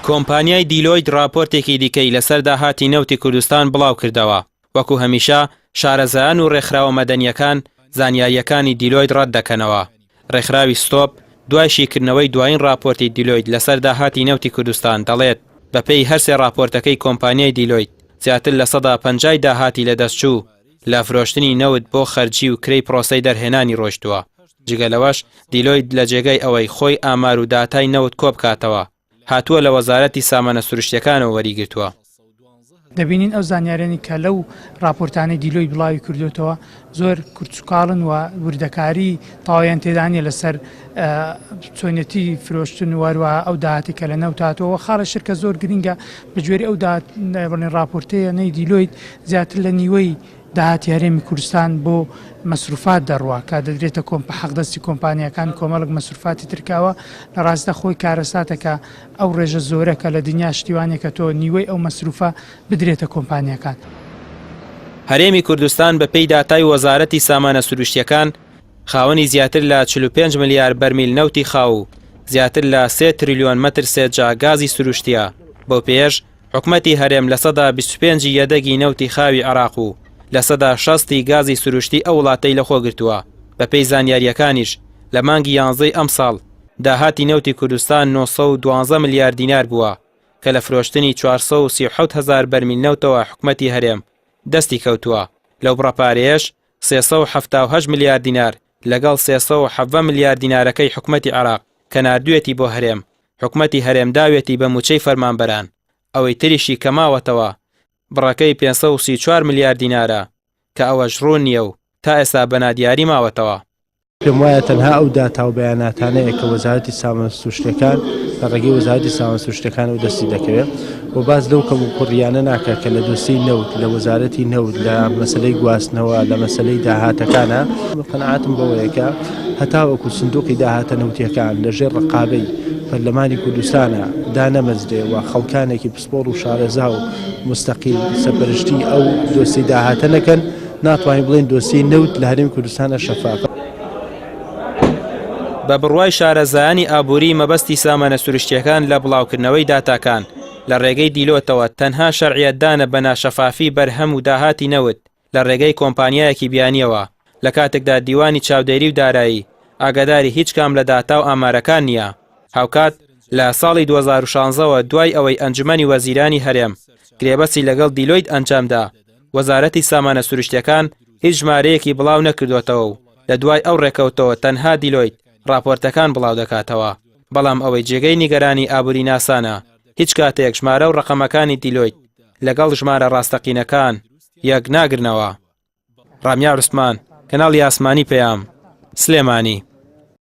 کۆمپانیای دیلۆیت ڕاپۆرتێکی دیکەی لەسەر داهاتی نەوتی کوردستان بڵاوکردەوە، وەکو هەمیشە شارەزایان و ڕێکخراوە مەدەنییەکان زانیارییەکانی دیلۆیت ڕەتدەکەنەوە. ڕێکخراوی ستۆپ دوای شیکردنەوەی دوایین ڕاپۆرتی دیلۆیت لەسەر داهاتی نەوتی کوردستان دەڵێت، بەپێی هەرسێ ڕاپۆرتەکەی کۆمپانیای دیلۆیت زیاتر لە سەدا پەنجای داهاتی لەدەستچوو لە فرۆشتنی نەوت بۆ خەرجی و کرێی پرۆسەی دەرهێنانی ڕۆیشتووە. جگە لەوەش دیلۆیت لە جێگای ئەوەی خۆی ئامار و داتای نەوت کۆبکاتەوە، هاتووە لە وەزارەتی سامانە سروشتییەکانەوە وەریگرتووە. دەبینین ئەو زانیاریانەی کە لەو ڕاپۆرتانەی دیلۆیت بڵاوی کردوێتەوە زۆر کورتوکاڵن و وردەکاری تەواویان تێدا نییە لەسەر چۆنیەتی فرۆشتن و هەروەها ئەو داهاتی کە لە نەوت هاتووە. خاڵی شرکە زۆر گرنگە بە گوێرەی ئەو داهات بڵێن ڕاپۆرتەیە نەی دیلۆیت زیاتر لە نیوەی داهاتی هەرێمی کوردستان بۆ مەسروفات دەڕوا کە دەدرێتە کۆمپ حەقدەستی کۆمپانیاکان کۆمەڵک مەسروفاتی تر کە ئەوە لە ڕاستیدا خۆی کارەساتە کە ئەو ڕێژە زۆرە کە لە دنیا شتی وا نیە کە تۆ نیوەی ئەو مەسروفە بدرێتە کۆمپانیاکان. هەرێمی کوردستان بەپێی داتای وەزارەتی سامانە سروشتییەکان خاوەنی زیاتر لە 45 ملیار بەرمیل نەوتی خاو و زیاتر لە سێ تریلیۆن مەتر سێجا گازی سروشتییە، بەو پێیەش حکومەتی هەرێم 25% ی یەدەگی نەوتی خاوی عێراق و 60% ی گازی سروشتی ئەو وڵاتەی لەخۆگرتووە، بەپێی زانیارییەکانیش لە مانگی یانزەی ئەمساڵ داهاتی نەوتی کوردستان 912 ملیار دینار بووە کە لە فرۆشتنی 437 هەزار بەرمیل نەوتەوە حکومەتی هەرێم دەستی کەوتووە، لەو بڕە پارەیەش 378 ملیار دینار لەگەڵ 317 ملیار دینارەکەی حکومەتی عێراق کە ناردوویەتی بۆ هەرێم، حکومەتی هەرێم داویەتی بە مووچەی فەرمانبەران، ئەوەی تریشی کە ماوەتەوە بڕەکەی 534 ملیار دینارە کە ئەوەش ڕوون نییە و تا ئێستا بە نادیاری ماوەتەوە. پێم وایە تەنها ئەو داتا و بەیاناتانەیە کە وەزارەتی سامانە سروشتیەکان لە ڕێگەی وەزارەتی سامانە سروشتیەکانەوە دەستی دەکەوێت و باس لەو کەموکوڕیانە ناکات کە لە دۆسیەی نەوت لە وەزارەتی نەوت لە مەسەلەی گواستنەوە لە مەسەلەی داهاتەکانە. من قەناعەتم بەوەیە کە هەتاوەکو سندوقی داهاتە نەوتیەکان لە ژێر ڕقابەی پەرلەمانی کوردستانە دانەمەزرێ و خەڵکانێکی پسپۆڕ و شارەزا و موستەقیل سەرپەرشتی ئەو دۆسیەی داهاتە نەکەن، ناتوانین بڵێین دۆسیەی نەوت لە هەرێمی کوردستانە شەفافە. بە بڕوای شارەزایانی ئابووری مەبەستی سامانە سروشتییەکان لە بڵاوکردنەوەی داتاکان لە ڕێگەی دیلۆتەوە تەنها شەرعیەتدانە بە ناشەفافی بەرهەم و داهاتی نەوت لە ڕێگەی کۆمپانیایەکی بیانییەوە لە کاتێکدا دیوانی چاودێری و دارایی ئاگاداری هیچ کام لە داتا و ئامارەکان نییە. هاوکات لە ساڵی 2016 وە دوای ئەوەی ئەنجومەنی وەزیرانی هەرێم گرێبەستی لەگەڵ دیلۆیت ئەنجامدا وەزارەتی سامانە سروشتیەکان هیچ ژمارەیەکی بڵاو نەکردۆتەوە و لە دوای ئەو ڕێکەوتەوە تەنها دیلۆیت ڕاپۆرتەکان بڵاو دەکاتەوە بەڵام ئەوەی جێگەی نیگەرانی ئابوریناسانە هیچ کاتێک ژمارە و ڕەقەمەکانی دیلۆیت لەگەڵ ژمارە ڕاستەقینەکان یەک ناگرنەوە. ڕامیار عوسمان، کەناڵی ئاسمانی پەیام، سلێمانی.